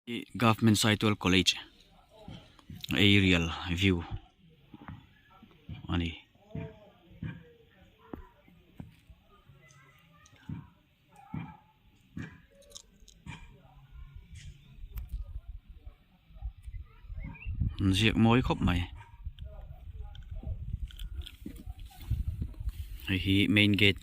Government Saitual College aerial view a ni. An ziak mawi khawp mai hei hi main gate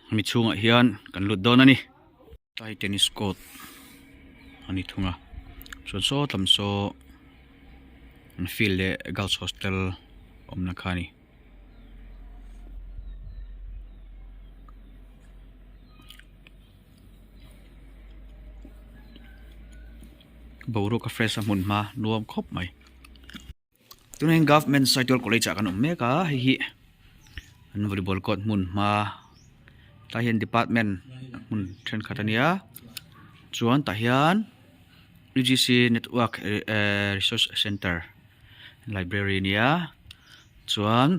Hemi chhungah hian kan lut dawn a ni tlai tennis court a ni thung a chuan saw lam saw an field leh girls hostel awmna kha a ni. Boruak a fresh a hmun hma nuam khawp mai tunah hian government saitual college ah kan awm mek a hei hi an volleyball court hmun hma tah hian department hmun thenkhat a nia chuan tah hian U G C network ehh resource center library a nia chuan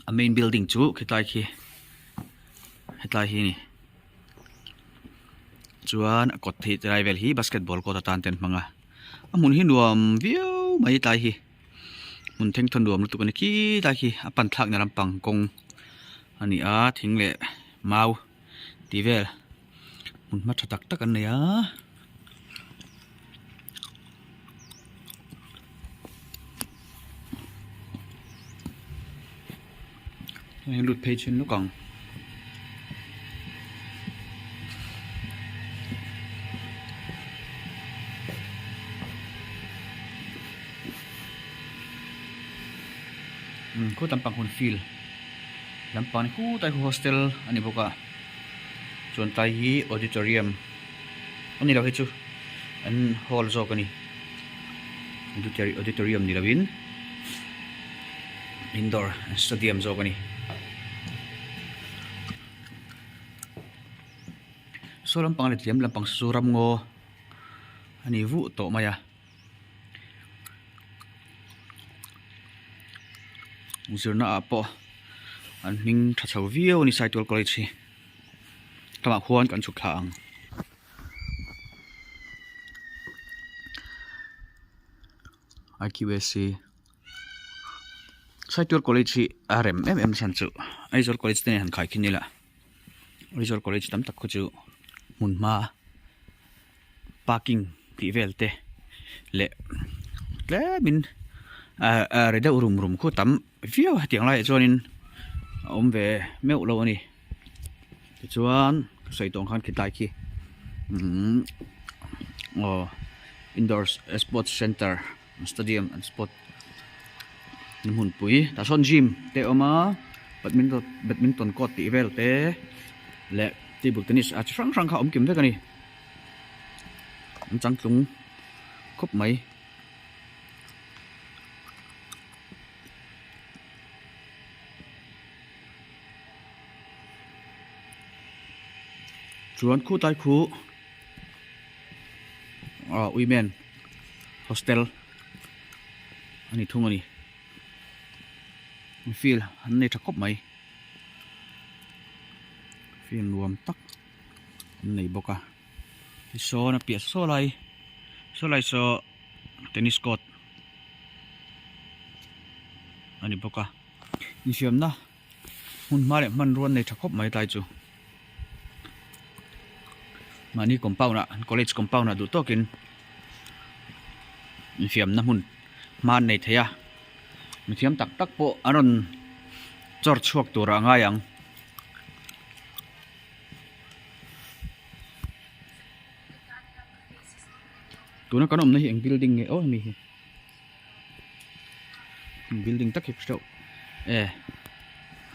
a main building chu khilai khi hetlai hi a ni. Chuan a kawt theih lai vel hi basketball court atan te an hmang a a hmun hi nuam viau mai tlai hi hmun thengthaw nuam lutuk a ni khi lai khi a pan thlakna lampang kawng a ni a thing leh mau tih vel hmun hma tha tak tak an nei a. Hei lut phei chhin lawk ang. Umm khaw lampang hun field lampang ni khutai khu hostel a ni bawk a chuan tlai hi auditorium a ni lo hei chu an hall zawk a ni auditorium ni lovin. Indoor stadium zawk a ni. Saw lampang leh tliam lampang saw chu ramngaw a ni vuh tawh mai a. Zirna ah pawh an hming tha chho viau a ni Saitual College hi. Tlangah khuan kan chhuk thla ang. I Q A C. Saitual college hi a rem em em chhan chu Aizawl college te nen han khai khin ila Aizawl college tam tak khu chu hmun hma parking tih vel te leh tlem in ah ah ri deuh rum rum khu tam viau a hetiang laiah chuanin a awm ve meuh lo a ni tichuan ka sawi tawh ang khan khilai khi umm aw indoor sports center. Stadium an sport na hmunpui tah sawn gym te a awm a badminton badminton court tih vel te leh table tennis a chi hrang hrang kha a awm kim vek a ni an changtlung khawp mai. Chuan khutlai khu ah women hostel a ni thung a ni field an nei tha khawp mai field nuam tak an nei bawk a tisawn a piah saw lai saw lai saw tennis court a ni bawk a infiamna hmun hma leh hmanrua an nei tha khawp mai tlai chu mahni compound ah college compound ah duh tawkin infiamna hmun hma an nei thei a mithiam tak tak pawh an rawn chawr chhuak tur ah a ngai ang. Tuna kan awmna hi eng building nge aw hemi hi building tak hi ka hreuh e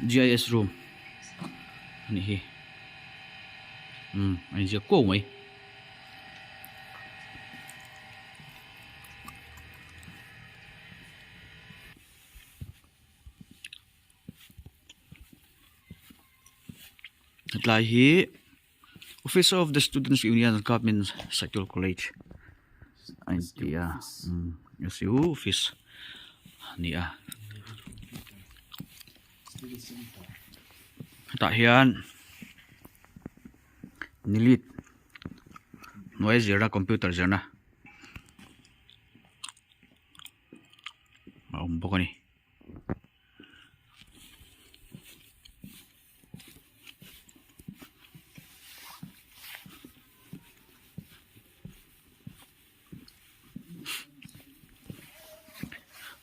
G I S room a nih hi umm a inziak kuau mai. Hetlai hi Office of the Students Union Government Saitual College a inti a umm S_U office a ni a hetah hian nilit hnuai zirna computer zirna a awm bawk a ni.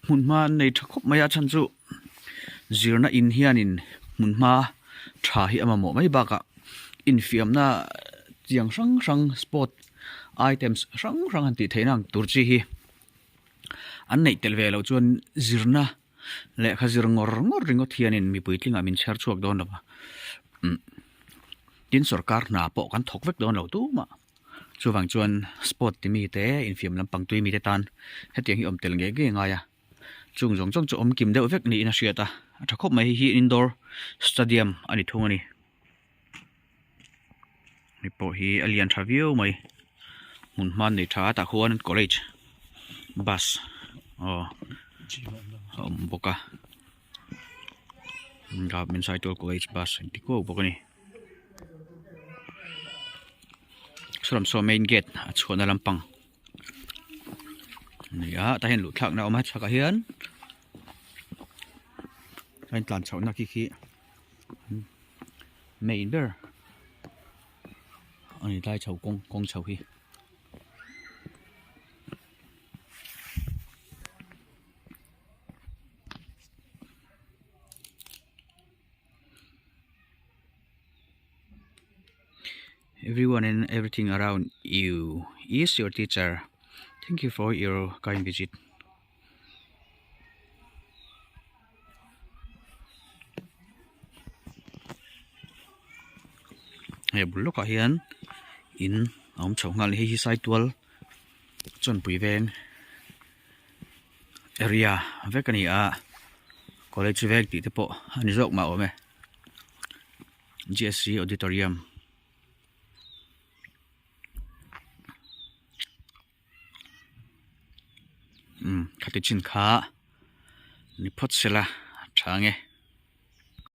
Hmun hma an nei tha khawp mai a chhan chu zirna in hianin hmun hma tha hi a mamawh mai bakah infiamna chiang hrang hrang sport items hrang hrang han tih theihna ang tur chi hi an neih tel ve loh chuan zirna lehkha zir ngawr ngawr ringawt hianin mipui tlingah min chher chhuak dawn lo va umm tin sorkar hna pawh kan thawk vek dawn lo tumah chuvang chuan sport ti mi te infiam lampang tui mi te tan hetiang hi awm tel ngei ngei a ngai a chung zawng zawng chu awm kim deuh vek niin a hriat a a tha khawp mai hei hi indoor stadium a ni thung a ni. Hei pawh hi a lian tha viau mai hmun hma nei tha tah khuan college bus aw a awm bawk a government saitual college bus an ti kuau bawk a ni sawlam saw main gate a chhuahna lampang a ni a tah hian luh thlakna a awm a chhakah hian a intlan chhohna khi khi. Main ber a ni tlai chho kawng kawng chho hi. Everyone and everything around you is your teacher. Thank you for your kind visit. Hei a bul lawkah hian in a awm chho nghal a ni hei hi Saitual chawnpui veng area vek a ni a college veng tih te pawh a ni zawk mah awm e G_S_C auditorium. Umm khati chin kha ni phawt sela a tha ang e.